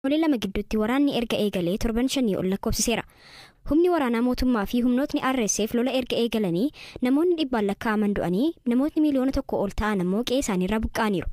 Qaamolee lama gidduutti waraanni erga eegalee torban 5 ol lakkoofsiseera. Humni waraanaa mootummaa fi humnootni RSF lola erga eegalanii namoonni dhibbaan lakkaa'aman du'anii namootni 1 miiliyoona ol ta'an ammoo qe'ee isaaniirraa buqqa'aniiru.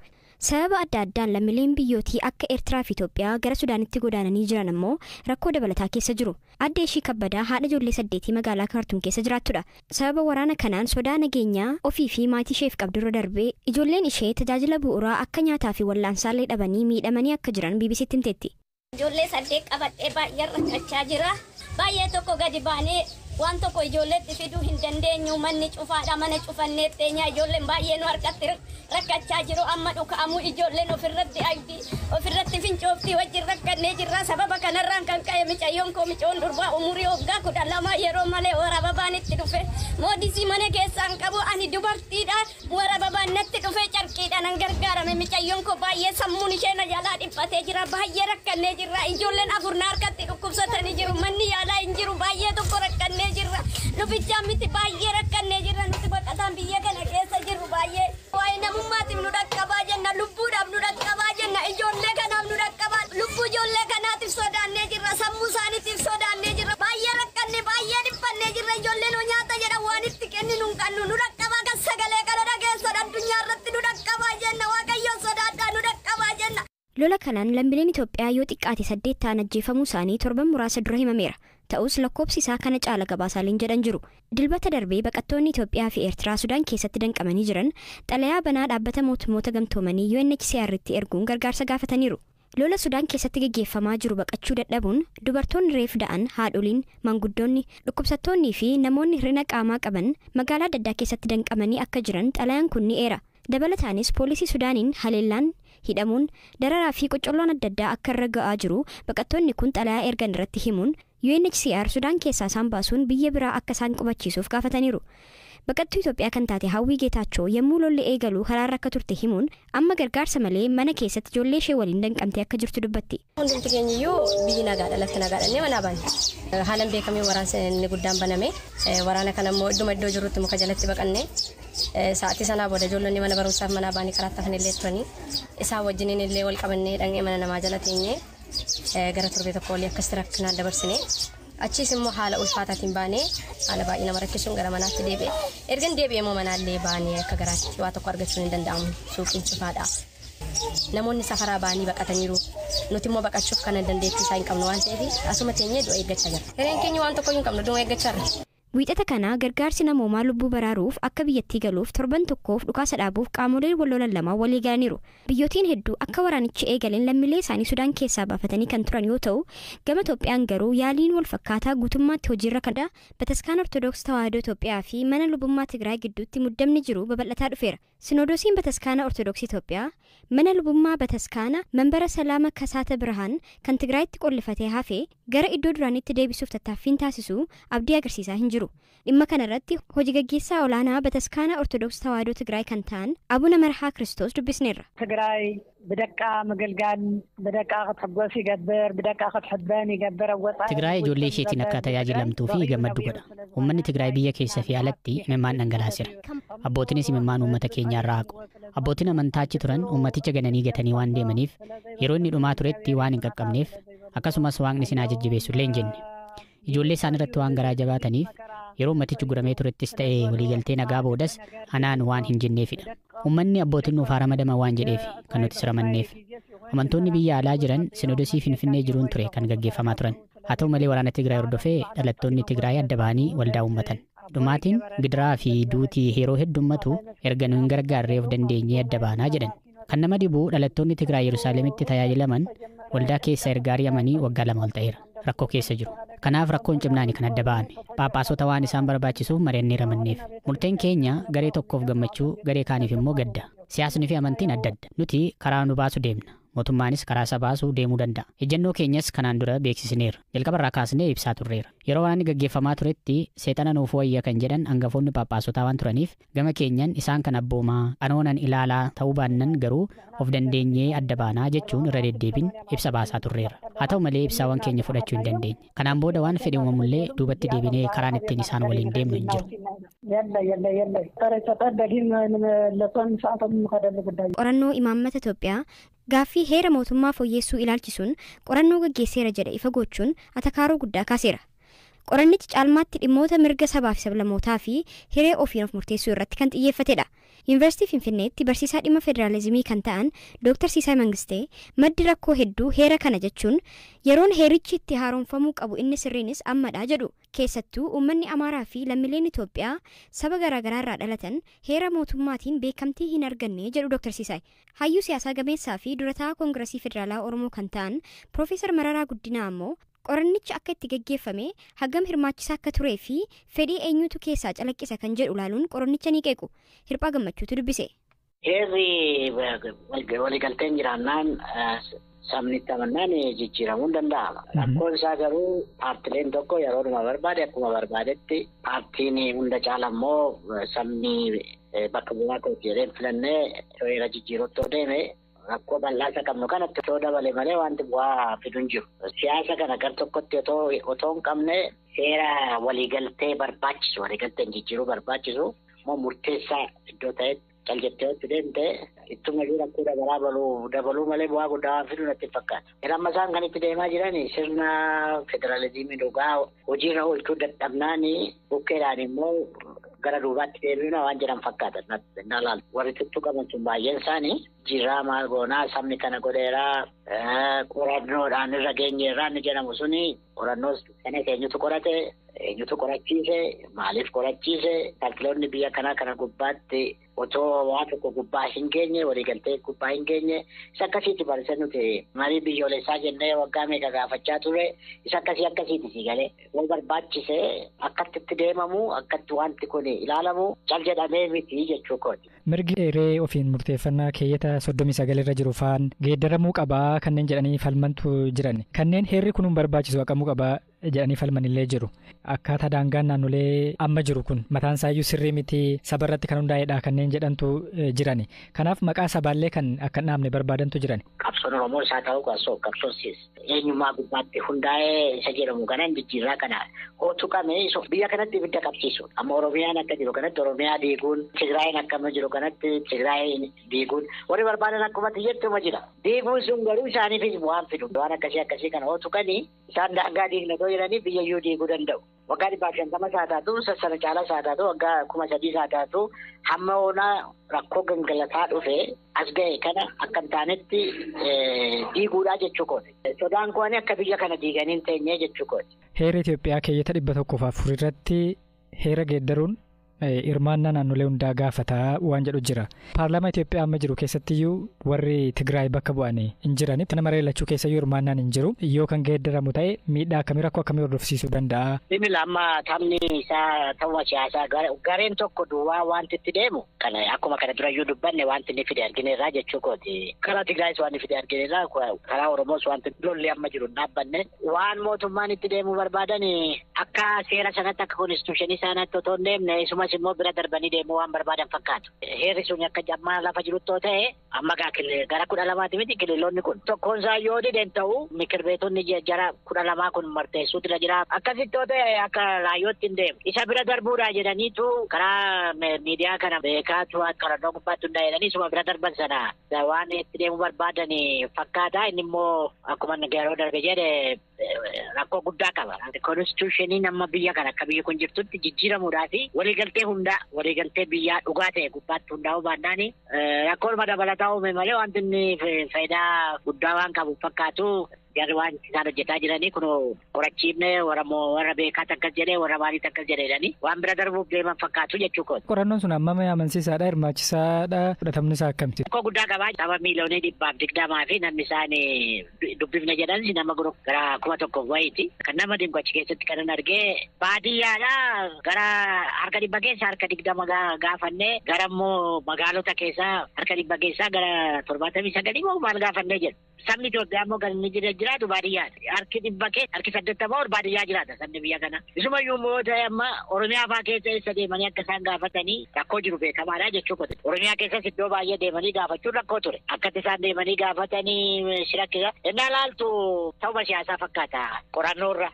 Sababa adda addaan lammiileen biyyootii akka Eertiraa fi Itoophiyaa gara Sudaanitti godaananii jiran ammoo rakkoo dabalataa keessa jiru. Adde Ishii Kabbadaa haadha ijoollee 8 magaalaa Kaartuum keessa jiraattudha. Sababa waraana kanaan sodaa nageenyaa ofii fi maatii isheef qabdurra darbee ijoolleen ishee tajaajila bu'uuraa akka nyaataa fi wallaansaallee dhabanii miidhamanii akka jiran BBCtti himteetti. Ijoollee 8 qabadhee baay'ee rakkachaa jira. Baay'ee tokko gadi baanee waan tokko ijoolleetti fiduu hin dandeenyu. Manni cufaadha, mana cufannee teenya. Ijoolleen baay'ee nu harkatti rakkachaa jiru. Amma dhuka'amuu ijoolleen ofirratti ayti, ofirratti fincooftii wajjin rakkannee jirra. Sababa kanarraan kan ka'e micayyoon koo micoon durbaa umurii waggaa 12 yeroo malee warababaan itti dhufe. Moodisii mana keessaan qabu, ani dubartiidha. Warababaan natti dhufe, carqiidha nan gargaarame. Micayyoon koo baay'ee sammuun ishee na jalaa dhiphatee jira. Baay'ee rakkannee jirra. Ijoolleen afur na harkatti dhukkubsatanii jiru. Manni yaalaa hin jiru. Baay'ee tokko rakkannee jirra. Nu bichaa miti, baay'ee rakkannee jirra. Nuti baqataan biyya kana keessa jirru baay'ee. Waa'ee namummaatiif nu dhaqqabaa jenna. Lubbuudhaaf nu dhaqqabaa jenna. Ijoollee kanaaf nu dhaqqabaa. Lubbuu ijoollee kanaatiif sodaannee jirra. Sammuu isaaniitiif sodaannee jirra. Baay'ee rakkanne, baay'ee dhiphannee jirra. Ijoolleen hoo nyaata jedhan waan itti kenninu hin qabnu. Nu dhaqqabaa, kan sagalee kana dhageessan addunyaa irratti nu dhaqqabaa jenna. Waaqayyoon sodaadhaa, nu dhaqqabaa jenna. Lola kanaan lammiileen Itoophiyaa yoo xiqqaate saddeet ta'an ajjeefamuu isaanii torban muraasa dura himameera. Ta'us lakkoofsi isaa kana caala gabaasaaleen jedhan jiru. Dilbata darbee baqattoonni Itoophiyaa fi Eertiraa Sudaan keessatti danqamanii jiran xalayaa banaa dhaabbata mootummoota gamtoomanii UNHCR tti erguun gargaarsa gaafataniiru. Lola Sudaan keessatti gaggeeffamaa jiru baqachuu dadhabuun dubartoonni reef da'an, haadholiin, maanguddoonni, dhukkubsattoonnii fi namoonni hir'ina qaamaa qaban magaalaa adda addaa keessatti danqamanii akka jiran xalayaan kun ni eera. Dabalataanis poolisii Sudaaniin haleellaan, hidhamuun, dararaa fi qoccolloon adda addaa akka irra ga'aa jiru baqattoonni kun xalayaa ergan irratti himuun UNHCR Sudaan keessaa isaan baasuun biyya biraa akka isaan qubachiisuuf gaafataniiru. Baqattuu Itoophiyaa kan taate Hawwii Geetaachoo yommuu lolli eegalu karaarra akka turte himuun amma gargaarsa malee mana keessatti ijoollee ishee waliin danqamtee akka jirtu dubbatti. Hundumti keenya iyyuu biyyi nagaadha, lafti nagaadha inni manaa baane. Haalaan beekamee waraansa inni guddaan baname. Waraana kana immoo idduma iddoo jirutti muka jalatti baqanne. Sa'aatii sanaa booda ijoollonni mana barumsaaf manaa baanii karaatti hafan illee turanii. Isaan wajjiniin illee wal qabannee dhaqnee mana namaa jala teenyee gara torbee tokko olii akkasitti rakkinaan dabarsine. Achiis immoo haala ulfaataatiin baanee haala baay'ee nama rakkisuun gara manaatti deebi'e. Ergan deebi'e immoo manaallee baanee akka garaatti waa tokko argachuun hin danda'amu. Suuqiin cufaadha. Namoonni safaraa ba'anii baqataniiru. Nuti immoo baqachuuf kana dandeettii isaa hin qabnu waan ta'eef asuma teenyee du'a eeggachaa jirra. Hireen keenya waan tokko hin qabnu, du'a eeggachaa jirra. Wiixata kana gargaarsi namoomaa lubbuu baraaruuf akka biyyattii galuuf torban tokkoof dhukaasa dhaabuuf qaamoleen wal lolan lama walii galaniiru. Biyyootiin hedduu akka waraanichi eegaleen lammiilee isaanii Sudaan keessaa baafatanii kan turan yoo ta'u, gama Itoophiyaan garuu yaaliin wal fakkaataa guutummaatti hojiirra kan Bataskaana Ortodoksii Tawaahidoo Itoophiyaa fi mana lubummaa Tigraay gidduutti muddamni jiru babal'ataa dhufeera. Sinoodosiin Bataskaana Ortodoksii Itoophiyaa mana lubummaa Bataskaana Manbara Salaama Kasaata Birhaan kan Tigraayitti qollifatee hafe gara iddoo duraanitti deebisuuf tattaaffiin taasisu abdii agarsiisaa hin jiru. Dhimma kanarratti hojii gaggeessaa olaanaa Bataskaana Ortodoksii Tawaahidoo Tigraay kan ta'an Abuna Marhaa Kiristoos dubbisneerra. ትግራይ ብደቃ ምግልጋል ብደቃ ክትሕጎስ ይገብር፣ ብደቃ ክትሕበን ይገብር፣ ኣብ ወፃኢ Tigraay ijoollee isheetiin akka tajaajilamtuu fi gammaddu godha. Uummanni Tigraay biyya keessa fi alatti imimmaan dhangalaasira. Abbootiinis imimmaan uummata keenyaa irraa haqu. Abbootiin amantaa achi turan uummaticha gananii gatanii waan deemaniif yeroo inni dhumaa turetti waan hin qaqqabneef akkasumas waaqni isin haa jajjabeessu illee hin jenne. Ijoollee isaan irratti waan garaa jabaataniif yeroo uummatichi guramee turettis ta'e waliigaltee nagaa boodas anaan waan hin jenneefidha. Uummanni abbootiin nuuf haa ramadaman waan jedheef kan nuti siramanneef. Amantoonni biyya alaa jiran sinodosii Finfinnee jiruun ture kan gaggeeffamaa turan. Haa ta'u malee waraana Tigraay hordofee dhalattoonni Tigraay adda bahanii waldaa uummatan. Dhumaatiin, gidiraa fi duutii yeroo heddummatu erga nu hin gargaarree of dandeenyee adda baanaa jedhan. Kan nama dhibu dhalattoonni Tigraay Yerusaalemitti tajaajilaman waldaa keessa erga ari'amanii waggaa 2 ol ta'eera. Rakkoo keessa jiru. Kanaaf rakkoon cimnaani kan adda ba'ame. Phaaphaasota waan isaan barbaachisuuf mari'annee ramanneef. Murteen keenya garee tokkoof gammachuu, garee kaaniif immoo gadda. Siyaasni fi amantiin adda adda. Nuti karaa nu baasu deemna. Mootummaanis karaa isa baasuu deemuu danda'a. Ejjennoo keenyas kanaan dura beeksisneerra. Jalqabarraa kaasnee ibsaa turreera. Yeroo waraanni gaggeeffamaa turetti seexana nuuf wayya kan jedhan hangafoonni phaphaasotaa waan turaniif gama keenyan isaan kan abboomaa qanoonan ilaalaa ta'uu baannan garuu of dandeenyee adda baanaa jechuun irra deddeebiin ibsa baasaa turreera. Haa ta'u malee ibsaawwan keenya fudhachuu hin dandeenye. Kanaan booda waan fedhe uumamullee duubatti deebinee karaan ittiin isaan waliin deemnu hin jiru. የለ የለ የለ ጥረ ደጊም ንመለሶን ሰዓቶም ንኸደሉ ጉዳይ Qorannoo imaammata Itoophiyaa Gaaffii heera mootummaa fooyyessuu ilaalchisuun qorannoo gaggeesseera jedhe ifa gochuun atakaaroo guddaa kaaseera. Qorannichi caalmaatti dhimmoota mirga sabaa fi sablammootaa fi hiree ofiin of murteessuu irratti kan xiyyeeffatedha. Yuunivarsiitii Finfinneetti barsiisaa dhimma federaalizimii kan ta'an Dr. Siisay Mangistee maddi rakkoo hedduu heera kana jechuun yeroon heerichi itti haaromfamuu qabu inni sirriinis ammadha jedhu. Keessattuu uummanni Amaaraa fi lammiileen Itoophiyaa saba garaagaraa irraa dhalatan heera mootummaatiin beekamtii hin arganne jedhu Dr. Siisay. Hayyuu siyaasaa gameessaa fi durataa Koongiresii Federaalaa Oromoo kan ta'an Profeesar Mararaa Guddinaa ammoo qorannichi akka itti gaggeeffame hagam hirmaachisaa akka turee fi fedhii eenyutu keessaa calaqqisa kan jedhu ilaaluun qorannicha ni qeequ. Hirphaa Gammachuutu dubbise. Heerri waliigalteen jiraannaan sabni itti amannaan jijjiiramuu ni danda'ama. Rakkoon isaa garuu paartileen tokko yeroodhuma barbaade akkuma barbaadetti paartiin hunda caala immoo sabni bakka bu'aa kooti jedhee filannee heera jijjiiruutti yoo deeme rakkoo bal'aa isa qabnu kanatti otoo dabale malee wanti bu'aa fidu hin jiru. Siyaasa kana gar tokkotti otoo hin qabne seera waliigaltee barbaachisu waliigalteen jijjiiruu barbaachisu immoo murteessaa iddoo ta'etti cal jettee itti deemte ittuma jiru rakkoo dabalaa dabaluu malee bu'aa guddaa waan fidu natti fakkaata. Yeroo amma isaan kan itti deemaa jiran sirna federaalizimii dhugaa hojiirra oolchuu dadhabnaani bukkeedhaan immoo gara duubaatti deebiin waan jedhan fakkaata na laaltu. Warri tuttuqaman sun baay'een isaanii jijjiirraa maal goonaa sabni kana godheeraa qorannoodhaan irra geenyeerraa inni jedhamu suni qorannoo sana eenyutu qorate eenyutu qorachiise maaliif qorachiise paartiloonni biyya kanaa kana gubbaatti otoo waa tokko gubbaa hin geenye waliigaltee gubbaa hin geenye isa akkasiiti barisa nuti marii biyyoolessaa jennee waggaa meeqa gaafachaa ture isa akkasii akkasiiti si galee yoo barbaachise akkatti itti deemamu akkatti wanti kun ilaalamu cal jedhamee miti jechuu kooti. Mirgi hiree ofiin murteeffannaa keeyyata 39 irra jiru faan geeddaramuu qabaa kanneen jedhanii falmantu jiran kanneen heerri kun hin barbaachisu haqamuu qabaa jedhanii falman illee jiru. Akkaataa daangaan naannolee amma jiru kun mataan isaayyuu sirrii miti saba irratti kan hundaa'edha kanneen jedhantu jiran. Kanaaf maqaa sabaallee kan akka hin dhaabne barbaadantu jiran. Qabsoon Oromoo isaa ta'uu qabsoo qabsoon eenyummaa gubbaatti hundaa'ee isa jedhamu kanaan jijjiirraa kana hootu qabee biyya kanatti ibidda qabsiisu. Amma Oromiyaan akka jiru kanatti Oromiyaa diiguun, Tigraayin akka amma jiru kanatti Tigraayin diiguun warri barbaadan akkuma xiyyeettuma jira. Diiguun sun garuu isaaniifis waan fidu. Waan akkasii akkasii kana hootu qanii isaan daangaa diignatoo jedhanii biyyayyuu diiguu danda'u. Waggaa 150 isaa taatu, sassana caalaa isaa taatu, waggaa 3000 isaa taatu hamma oonaa rakkoo gangalataa dhufe as ga'e kana akka hin taanetti diiguudhaa jechuu kooti. Sodaan kooni akka biyya kana diiganii hin teenye jechuu kooti. Heera Itoophiyaa keeyyata 104 irratti heera geeddaruun hirmaannaa naannolee hundaa gaafataa waan jedhu jira. Paarlaamaa Itoophiyaa amma jiru keessattiyyuu warri Tigraay bakka bu'anii hin jiran. Nama reellachuu keessayyuu hirmaannaan hin jiru. Yoo kan geeddaramu ta'e miidhaa akkamii rakkoo akkamii hordofsiisuu danda'a? Inni amma taphni isaa ta'uma siyaasaa gareen tokko duwwaa wanti itti deemu kana akkuma kana durayyuu dubbanne wanti inni fide argineerraa jechuu kooti. Karaa Tigraayis waan inni fide argineerraa karaa Oromoos wanti lolli amma jiru hin dhaabbanne waan mootummaan itti deemuu barbaadan akka seera sanatti akka konstituushinii sanatti otoo hin deemne isumas immoo bira darbanii deemuu waan barbaadan fakkaatu. Heerri sun akka ammaa lafa jirutti yoo ta'e amma gara 12 miti kililoonni kun tokkoon isaa yoo dideen ta'u mikirbeetonni jara 12 kun murteessuutu irra jira. Akkasitti yoo ta'e akka laayyootti hin deemu. Isa bira darbuudhaa jedhaniitu karaa miidiyaa kana beekaatu qorannoo gubbaatti hundaa'e jedhanii isuma bira darban sana waan itti deemuu barbaadan fakkaata. Inni immoo akkuma yeroo darbe jedhe rakkoo guddaa qaba. Konstituushiniin amma biyya kana akka biyyi kun jirtutti jijjiiramuudhaa fi waliigaltee hundaa waliigaltee biyyaa dhugaa ta'e gubbaatti hundaa'uu baannaan rakkoon dabalataa uume malee wanti inni faayidaa guddaa waan qabu fakkaatu. Jarri waan isaan hojjetaa jiranii kun qorachiifne warra beekaa akkas jedhee warra maaliit akkas jedhee jedhanii waan bira darbuuf deeman fakkaatu jechuu kooti. Qorannoon sun hammam amansiisaadha hirmaachisaadha fudhatamni isaa akkamitti? Rakkoo guddaa qabaa saba miiliyoonii 120 fi namni isaan dubbifne jedhan nama gara 1000 wayiiti. Kan nama dinqu achi keessatti kanan argee baadiyyaadha gara harka 100 keessaa harka 20 gaafannee gara immoo magaalota keessaa harka 100 keessaa gara 79 moo maal gaafannee jedhu. Sabni Itoophiyaa immoo kan inni jiraatu baadiyyaadha. Harki 100 keessa harki 80 ol baadiyyaa jiraata sabni biyya kana. Isumayyuu immoo ta'e amma Oromiyaa fa'aa keessa eessa deemanii akka isaan gaafatanii rakkoo jiru beekamaadha jechuu kooti. Oromiyaa keessas iddoo baay'ee deemanii gaafachuun rakkoo ture. Akkatti isaan deemanii gaafatanii si rakkisa. Innaa laaltu ta'uma siyaasaa fakkaata qorannoorra.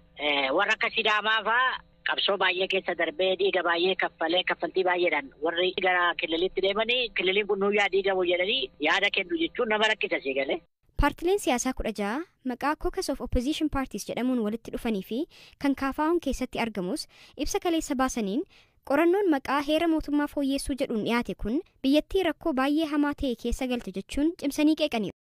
Warra akka Sidaamaa fa'aa Qabsoo baay'ee keessa darbee dhiiga baay'ee kaffalee kaffaltii baay'eedhaan warri gara kililitti deemanii kililiin kun nuyyaa diigamu jedhanii yaada kennu jechuun nama rakkisa sii galee. Paartileen siyaasaa 16 maqaa Caucus of Opposition Parties jedhamuun walitti dhufanii fi kan KFO'n keessatti argamus ibsa kaleessa baasaniin, qorannoon maqaa heera mootummaa fooyyessuu jedhuun dhiyaate kun biyyattii rakkoo baay'ee hamaa ta'e keessa galte jechuun cimsanii qeeqaniiru.